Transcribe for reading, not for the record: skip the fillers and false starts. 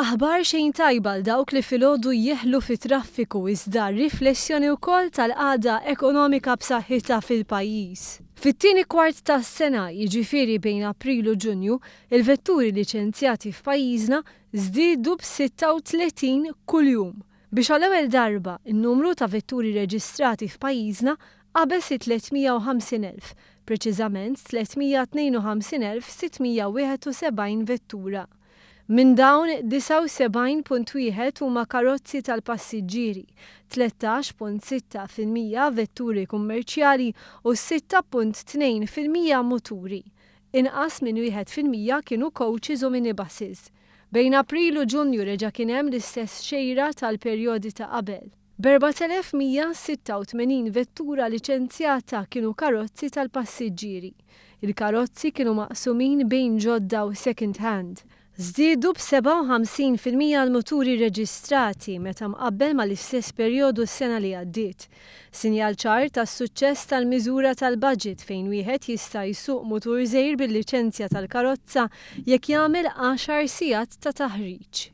Aħbar xejn tajba għal dawk li filgħodu jeħlu fit-traffiku iżda riflessjoni wkoll tal-qagħda ekonomika b'saħħitha fil-pajjiż. Fit-tieni kwart tas-sena, jiġifieri bejn April u Ġunju, il-vetturi liċenzjati f'pajjiżna żdiedu b'36 kuljum. Biex għall-ewwel darba, in-numru ta' vetturi reġistrati f'pajjiżna qabeż it-350,000, preċiżament 352,671 vettura. Minn dawn, 79.1 huma karozzi tal-passiġġieri, 13.6% vetturi kummerċjali u 6.2% muturi. Inqas minn 1% kienu coaches u minibuses. Bejn April u Ġunju reġa' kien hemm l-istess xejra tal-perjodi ta' qabel. B'4,186 vettura liċenzjata kienu karozzi tal-passiġġieri. Il-karozzi kienu maqsumin bejn ġodda u second hand. Żdiedu b'57% l-muturi rreġistrati meta mqabbel mal-istess perjodu s-sena li għaddiet. Sinjal ċar tas-suċċess tal-miżura tal-budget fejn wieħed jista' jsuq mutur żgħir bil-liċenzja tal-karozza jekk jagħmel għaxar sigħat ta' taħriġ.